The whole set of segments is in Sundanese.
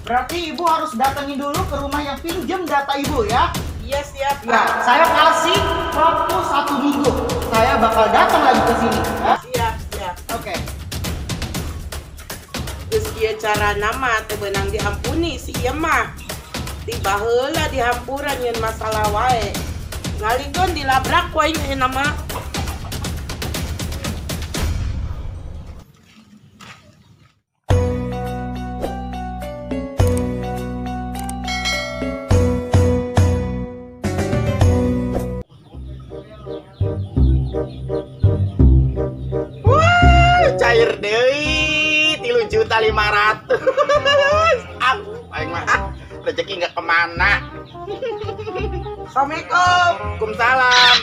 Berarti Ibu harus datengin dulu ke rumah yang pinjem data Ibu ya. Iya siap, Ya, Pak. saya kasih waktu 1 minggu. Saya bakal datang lagi ke sini. Ya? Siap, siap. Oke. Geus kieu carana mah teu beunang diampuni si ieu mah. Tiba heula dihampuran nyeun masalah wae. Ngalikeun dilabrak ku aing ayeuna mah. Wah, cair deui 3.500.000. Ah, aing mah ah, rezeki nggak kemana. Assalamualaikum. Waalaikumsalam.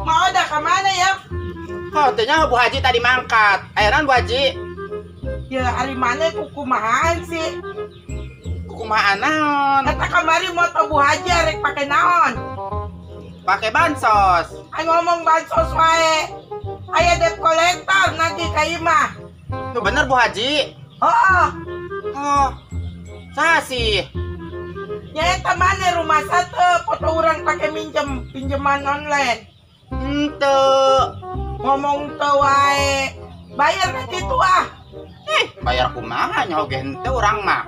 Mau ada ke mana ya? Oh, tanya Bu Haji tadi mangkat. Ayeuna Bu Haji, Ya ari mana kukumahaan sih? Kukumahaan naon? Eta kamari moto Bu Haji arek pake naon? Pake bansos. Aing ngomong bansos wae. Aya debt collector nanti ka imah. Itu bener Bu Haji. Heeh. Oh, saha sih? Nya eta mana rumah satu foto urang pake minjem pinjaman online. Henteu. Ngomong teu wae. Bayar ka kitu ah. Bayar kumaha nya oge henteu urang mah.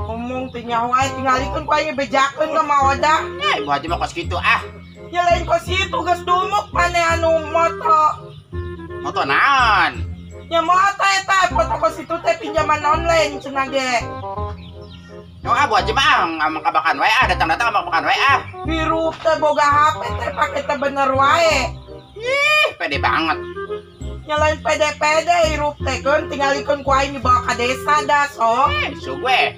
Ngomong teu nyaho wae tingalikeun ku aing bejakeun ka Maoda. Bu Haji mah kos kitu ah. Nya lain kos kitu geus dumuk maneh anu moto. Moto naon? Nya moto eta foto kos kitu teh pinjaman online cenah ge. Yo ah Bu Haji mah ah, ngamang kabakan wae ah, datang-datang ngamang kabakan wae ah. Hirup teh boga HP teh pake teh bener wae. Ih, pede banget. Nya lain pede-pede hirup teh keun tingalikeun ku aing dibawa ka desa da sok. So gue.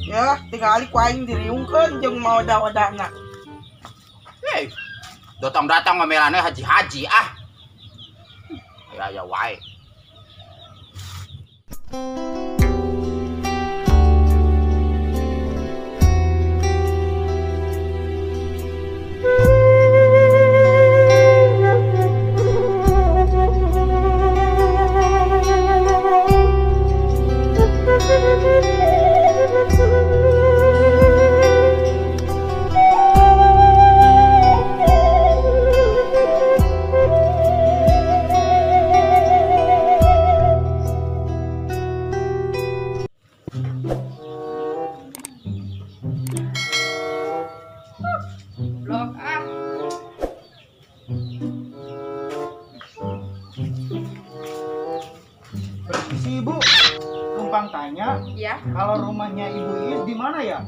Ya, tingali ku aing diriungkeun jeung maoda-odana. Datang-datang ngomelannya haji-haji ah. Ya ya wae. Blok ah. Si Ibu, numpang tanya, Iya. kalau rumahnya Ibu Iis di mana ya?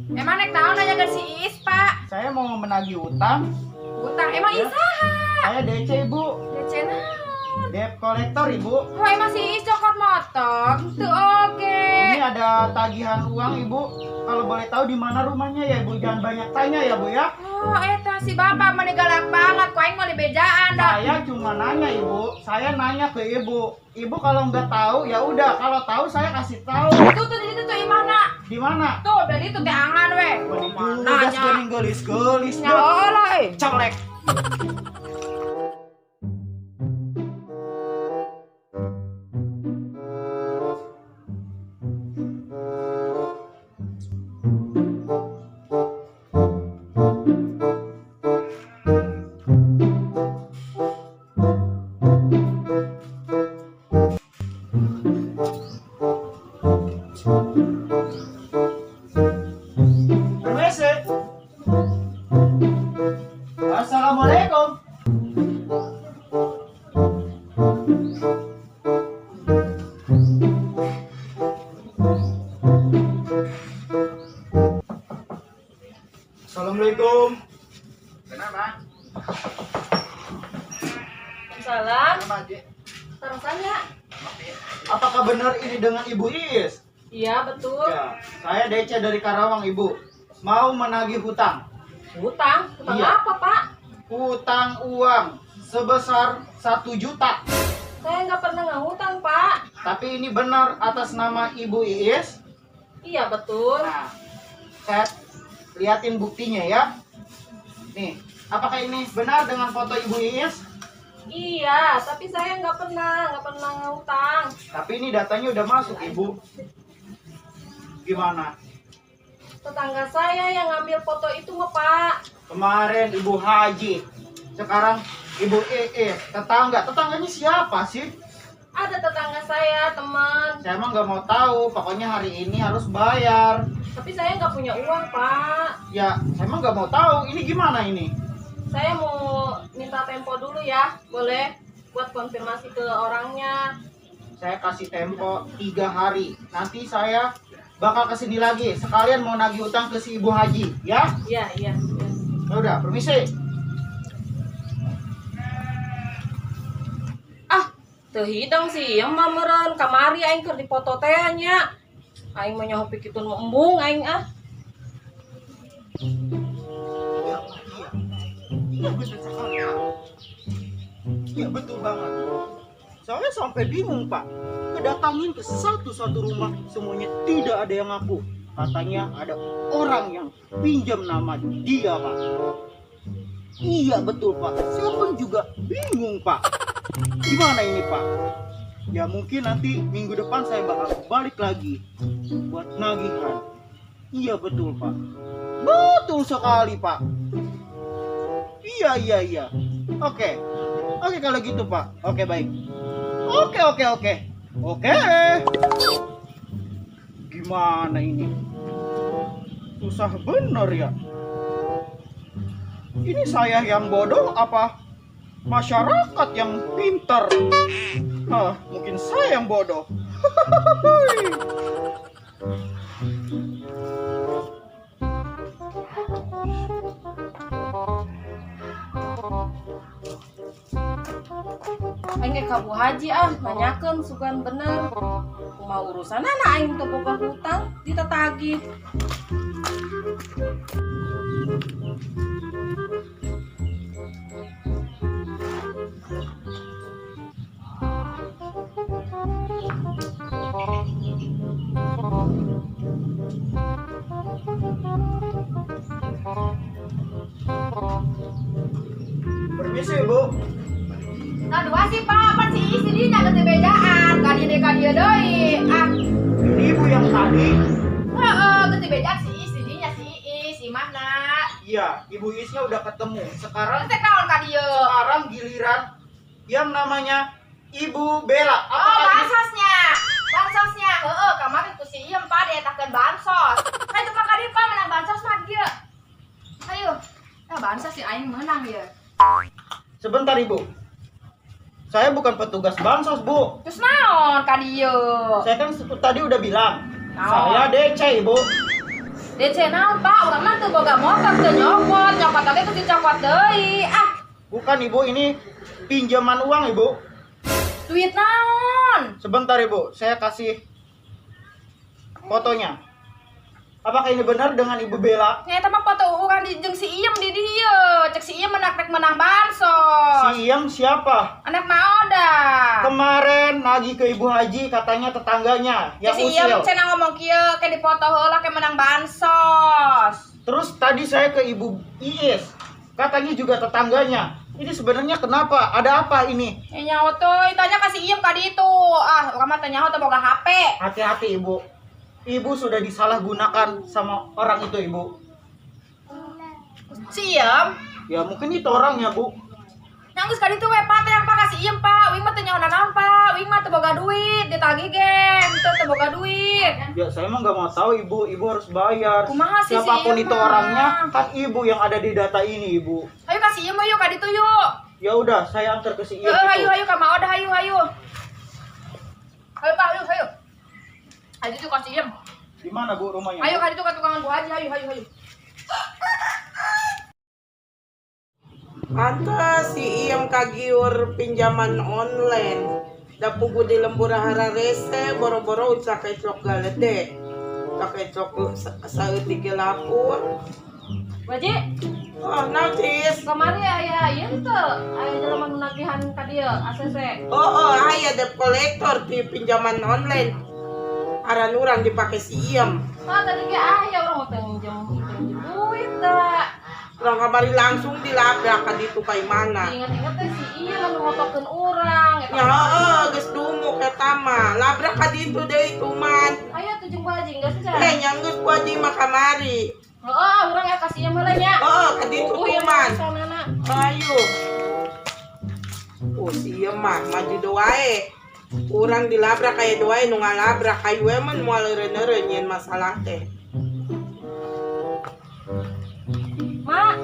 Emang nek tahu nanya ke si Iis, Pak. Saya mau menagih utang. Utang emang Ya. Iis saha? Saya DC, Ibu. DC naon? Debt collector, Ibu. Oh, emang si Iis cokot motor? Teu oge. Ini ada tagihan uang, Ibu. Kalau boleh tahu di mana rumahnya ya, Ibu? Jangan banyak tanya ya, Bu ya. Oh, eta si bapak mah galak banget, ku aing mau dibejaan dah. Saya cuma nanya, Ibu. Saya nanya ke Ibu. Ibu kalau nggak tahu ya udah, kalau tahu saya kasih tahu. Tuh tuh di situ tuh imahna. Di mana? Tuh, dari itu teh angan we. Udah geuning geulis-geulis Nyaho lah eh. Colek. Permisi. Assalamualaikum. Assalamualaikum. Kenapa? Salam. Kenapa, Haji? Tarang tanya. Apakah benar ini dengan Ibu Iis? Iya, betul. Ya, saya DC dari Karawang, Ibu. Mau menagih hutang. Hutang? Hutang Iya. apa, Pak? Hutang uang sebesar 1 juta. Saya nggak pernah ngehutang, Pak. Tapi ini benar atas nama Ibu Iis? Iya, betul. Nah, saya liatin buktinya ya. Nih, apakah ini benar dengan foto Ibu Iis? Iya, tapi saya nggak pernah ngehutang. Tapi ini datanya udah masuk, Ibu. Gimana? Tetangga saya yang ngambil foto itu mah, Pak. Kemarin Ibu Haji, sekarang Ibu Iis. Tetangga, tetangganya siapa sih? Ada tetangga saya, teman. Saya emang nggak mau tahu, pokoknya hari ini harus bayar. Tapi saya nggak punya uang, Pak. Ya, saya emang nggak mau tahu. Ini gimana ini? Saya mau minta tempo dulu ya, boleh? Buat konfirmasi ke orangnya. Saya kasih tempo 3 hari. Nanti saya bakal kesini lagi. Sekalian mau nagih utang ke si Ibu Haji, ya? Iya, iya. Ya udah, permisi. Ah, teu hidang sih, ieu mah meureun kamari aing keur dipoto teh nya. Aing mah nyaho pikitun mah embung aing ah. Iya, betul sekali. Iya, betul banget. Saya sampai bingung, Pak. Kedatangin ke satu-satu rumah, semuanya tidak ada yang ngaku. Katanya ada orang yang pinjam nama dia, Pak. Iya, betul, Pak. Saya pun juga bingung, Pak. Gimana ini, Pak? Ya mungkin nanti minggu depan saya bakal balik lagi buat nagihan. Iya, betul, Pak. Betul sekali, Pak. Iya, iya, iya. Oke. Oke kalau gitu, Pak. Oke, baik. Oke, oke, oke. Oke. Gimana ini? Susah bener ya. Ini saya yang bodoh apa masyarakat yang pintar? Hah, mungkin saya yang bodoh. Aing ge ka Bu Haji ah, nanyakeun sugan bener. Kumaha urusanana aing teu boga hutang ditatagih. Permisi, Bu. Nah, dua sih, Pak. Pan si Iis di dinya geus dibejaan. Ka dieu deui, ka dieu deui. Ah, Ini ibu yang tadi. heeh, geus dibejaan si Iis di dinya si Iis, imahna. Iya, Ibu Iisnya udah ketemu. Sekarang Terus teh kaon ka dieu? sekarang giliran yang namanya Ibu Bella. Oh, Apakah ini- bansosnya. Bansosnya. Heeh, kamari ku si Iem, Pak, dietakeun bansos. Hayu Pak ka dieu, Pak, menang bansos mah dieu. Hayu. Nah, bansos si aing menang ieu. Sebentar, Ibu. Saya bukan petugas bansos, Bu. Terus naon ka dieu? Saya kan tadi udah bilang. Naon? Saya DC, Ibu. DC naon, Pak? Urang mah teu boga motor, teu nyokot, nyokot oge geus dicokot deui. Ah, Bukan, Ibu, ini pinjaman uang, Ibu. duit naon? Sebentar, Ibu. Saya kasih fotonya. Apakah ini benar dengan Ibu Bella? Nya eta mah foto urang di jeung si Iem di dieu. Cek si Iem menang rek menang bansos. Si Iem siapa? Anak Maoda. Kemarin nagih ke Ibu Haji katanya tetangganya yang Cek si Iem usil. cenah ngomong kieu ke dipoto heula ke menang bansos. Terus tadi saya ke Ibu Iis, katanya juga tetangganya. Ini sebenarnya kenapa? Ada apa ini? Ya nyaho teuy, tanya ka si Iem ka ditu. Ah, urang mah teu nyaho teu boga HP. Hati-hati, Ibu. Ibu sudah disalahgunakan sama orang itu, Ibu. Si Iem Ya mungkin itu orangnya, Bu. Nyanggus ka ditu we Pak, teh yang Pak ka si Iem Pak. Wing mah teu nyaho nanaon Pak. Wing mah teu boga duit, ditagih ge, teu teu boga duit. Ya saya emang nggak mau tahu, Ibu. Ibu harus bayar. Kumaha sih si Siapapun Iem itu mah? orangnya, kan Ibu yang ada di data ini, Ibu. Ayo ka si Iem yuk ka ditu yuk. Ya udah, saya antar ke si Iem Heeh, hayu itu. hayu ka Maoda hayu hayu. Hayu Pak, hayu hayu. Hayu itu ka si Iem. Di mana, Bu, rumahnya? Ayo ka ditu ka tukangan Bu Haji, hayu hayu hayu. Pantes si Iem kagiur pinjaman online. Da pugu di lembur hararese boro-boro ucap kecok galede. Kakecok saeutik ge lapur. Waji, Oh, notis. kamari aya ieu teu? Aya jelema nu nagihan ka dieu ACC. Oh, oh, aya debt collector di pinjaman online. Aran urang dipake si Iem. Ah, tadi ge aya urang mah teu minjem duit da. Urang kamari langsung dilabrak ka ditu ka imana. Ingat-ingat teh si Iem anu motokeun urang eta. Ya, heeh, geus dungu eta mah. Labrak ka ditu deui kuman. Ayo tuh atuh jeung Bu Haji geus cenah. Eh nya geus Bu Haji mah kamari. Heeh, urang ya kasih heula nya. Heeh, ka ditu kuman. Ayo. Oh, si ieu mah maju wae. Urang dilabrak aya wae nu ngalabrak hayu we mun moal eureun-eureun nyieun masalah teh. Mak.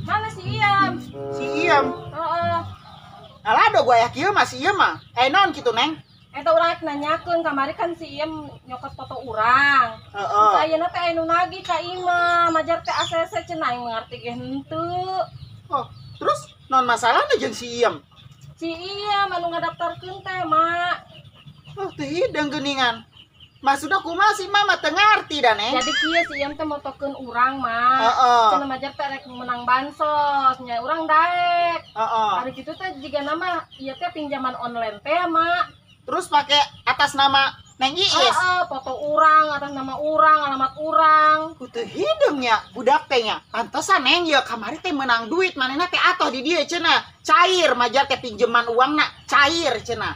Mana si Iyam? Si Iyam. Heeh. Alah do gua aya kieu mah si Iyam mah. Eh naon kitu Neng? Eta urang nanyakeun kamari kan si Iyam nyokot foto urang. Heeh. Ayeuna teh anu nagih ka imah, majar teh ACC cenah aing mengerti ge henteu. Oh, terus naon masalahna jeung si Iyam? Si Iyam anu ngadaftarkeun teh, Mak. Oh, teu hidung geuningan. Maksudna kumaha sih Mama teu ngarti da, Neng? Jadi kieu si Iyam teh motokeun urang, Mak. Heeh. Cenah majar teh rek menang bansos, nya urang daek. Heeh. Hari kitu teh jigana mah ieu teh pinjaman online teh, Mak. Terus pakai atas nama Neng Iis. Heeh, foto urang, atas nama urang, alamat urang. Ku teu hideung nya budak teh nya. Pantesan Neng ieu kamari teh menang duit manehna teh atoh di dieu cenah. Cair majar teh pinjeman uangna cair cenah.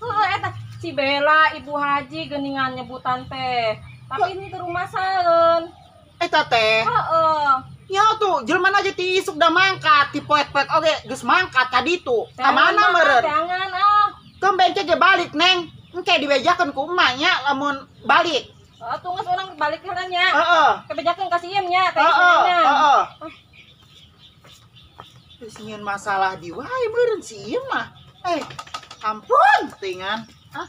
Heeh, eta si Bella Ibu Haji geuningan nyebutan teh. Tapi ini teu rumasaeun. Eta teh. Heeh. Ya tuh jelema aja ti isuk da mangkat, ti poek-poek oge geus mangkat ka ditu. Ka mana meureun? Jangan ah. Keun ge balik Neng. Engke dibejakeun ku emak nya lamun balik. Heeh, tunggu urang balik heula nya. Heeh. Kebejakeun ka si Iyam nya teh. Heeh, heeh. Geus nyieun masalah di wae meureun si Iyam mah. Eh, ampun tingan. Ah.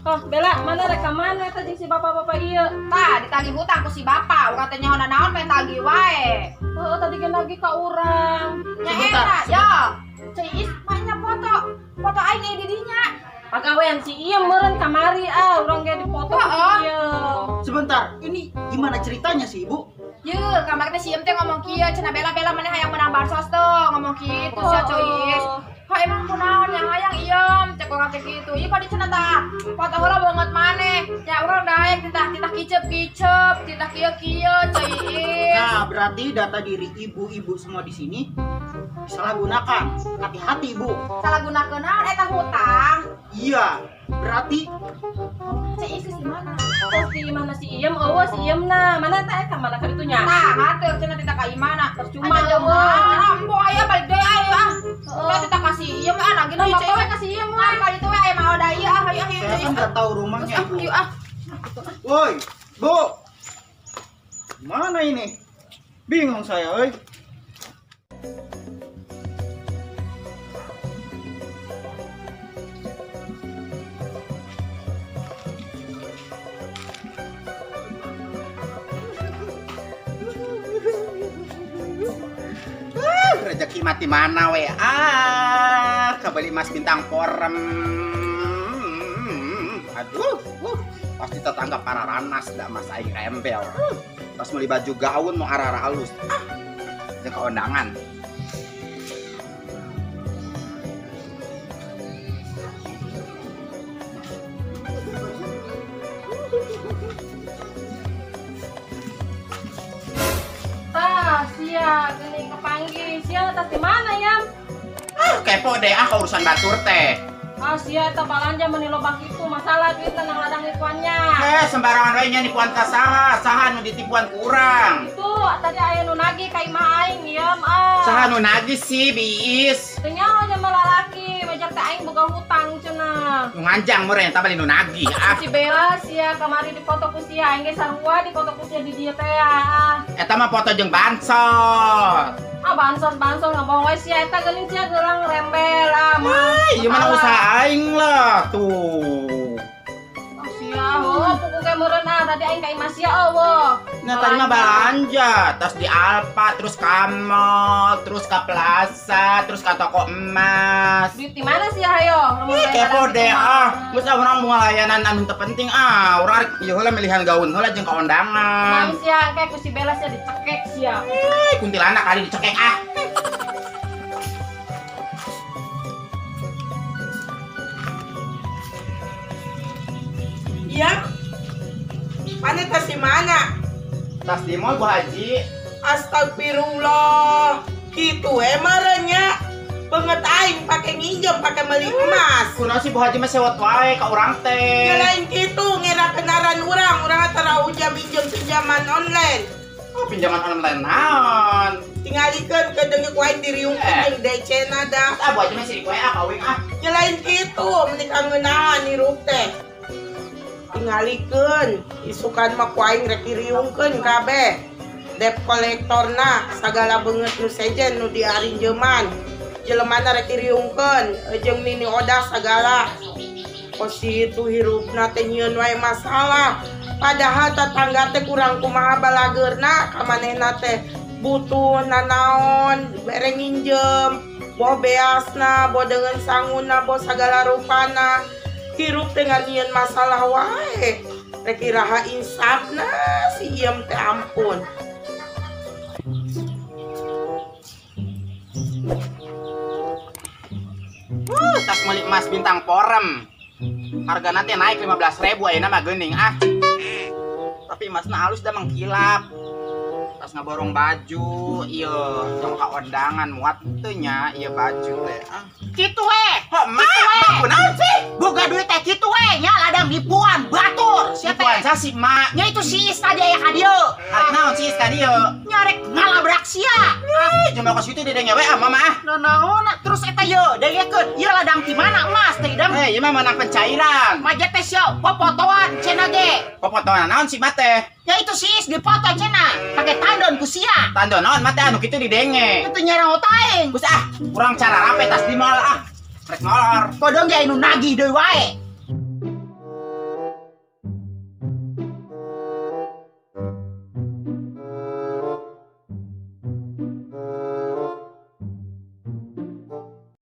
Oh, Bella, mana rekaman eta jeung si bapak-bapak ieu? Tah, ditagih hutang ku si bapak, urang teh nyaho naon pengen tagih wae. Heeh, tadi kan lagi ka urang. Nya eta, ya. Ceu Iis mah nya foto. Foto aing di dinya. Pagawean si Iyam meureun kamari ah, urang ge dipoto ku si Iyam. Sebentar, ini gimana ceritanya sih, Ibu? Ye, kamari teh si Iyam teh ngomong kieu, cenah Bella-Bella maneh hayang menang bansos tuh, ngomong kitu sia Ceu Iis. Ha emang kunaon yang hayang Iyam, cek urang teh kitu. Ieu kadi cenah tah, foto heula banget maneh. Ya urang daek titah kicep-kicep, titah kieu-kieu Ceu Iis. Nah, berarti data diri ibu-ibu semua di sini disalahgunakan. Hati-hati, Bu. Salah gunakeun naon eta hutang? Iya, berarti Ceu Iis di mana? Terus di mana si Iyam? Oh, si Iyam nah. Mana teh ka mana ka ditu nya? Tah, hate cenah titah ka imana. Percuma eueuh. Embo aya balik deui ayo ah. Udah titah kasih Iyam ah nagih deui Bapak we kasih Iyam we. Ka ditu we aya mah oda ieu ah hayu hayu. Saya kan enggak tahu rumahnya. Terus ah, ah. Woi, Bu. Mana ini? Bingung saya, euy. Rezeki mati mana we ah kebeli mas bintang porem. Aduh, pasti tetangga para ranas dah mas aing rembel. Pas beli baju gaun mau arah-arah halus. Ah, jeung keundangan. Tah, sia geuning kepanggih. Sia atas di mana, Yam? Ah, kepo deh ah urusan batur teh. Ah, sia eta balanja meuni lobak itu masalah duit nang ladang nipuannya. Eh, sembarangan we nya nipuan ka saha? Saha nu ditipuan ku urang? Itu tadi aya nu nagih ka imah aing, Yam ah. Saha nu nagih sih, Biis? Teu nyaho nya mah lalaki, majar teh aing boga hutang cenah. Nu nganjang meureun eta bali nu nagih ah. Si Bella sia kamari dipoto ku sia, aing ge sarua dipoto ku sia di dieu teh ah. Eta mah foto jeung bansos. Ah, bansos-bansos ngabohong we sia eta geuning sia gelang rembel ah. Wah, ieu mah usaha aing lah tuh. Ah sia, heuh puku ge meureun ah tadi aing ka imah sia eueuh. Nah, tadi mah balanja, terus di Alfa, terus ke mall, terus ke plaza, terus ke toko emas. Duit di mana sih hayo? Ih, kepo deh ah. Geus ah urang mau layanan anu teu penting ah. Urang arek ieu heula milihan gaun heula jeung ka undangan. Mang sia kayak ku si Bella sia dicekek sia. Ih, kuntilanak kali dicekek ah. Iya. Mana tas di mana? Tas di mall Bu Haji. Astagfirullah. Kitu we meureun nya. Beungeut aing pake nginjem pake meuli emas. Kunaon sih Bu Haji mah sewot wae ka urang teh. Ya lain kitu ngira kenaran urang, urang tara ujam injem pinjaman online. Oh, pinjaman online naon? Tingalikeun ke deungeuk wae diriungkeun jeung DC-na da. Ah, Bu Haji mah sirik wae ah kawing ah. Ya lain kitu, meni kangeunahan hirup teh. Tingalikeun, isukan mah ku aing rek diriungkeun kabeh. Debt kolektorna sagala beungeut nu sejen nu diarinjeuman. Jelemana rek diriungkeun jeung nini odah sagala. Kos itu hirupna teh nyieun wae masalah. Padahal tetangga teh kurang kumaha balageurna ka manehna teh butuh nanaon bere nginjem boh beasna boh deungeun sanguna boh sagala rupana hirup teh nyieun masalah wae rek iraha insafna si Iem teh ampun. Tas meuli emas bintang porem. Hargana teh naik 15.000 ayeuna mah geuning ah. Tapi emasna halus dah mengkilap. Tas ngaborong baju, ieu jang ka ondangan muat teu nya ieu baju teh. Ah. Kitu we. Heuh, mah. Kunaon sih? Boga duit teh kitu we nya ladang nipuan batur sia teh. Nipuan sa si mak. Nya itu si Is tadi aya ka dieu. Arek naon si Is ka dieu? Nya rek ngalabrak sia. Eh, jembe ka situ dedenge we ah mama ah. Naon terus eta ye dengekeun ieu ladang ti mana emas teh idam. Eh, ieu mah menang pencairan. Maja teh sia popotoan cenah ge. Popotoan naon si mak teh? Ya itu si Is dipoto cenah pake tandon ku sia. Tandon naon mah teh anu kitu didenge. Itu nyerang otaing. Geus ah, kurang cara rape tas di mall ah. Rek molor. Kodong ge anu nagih deui wae.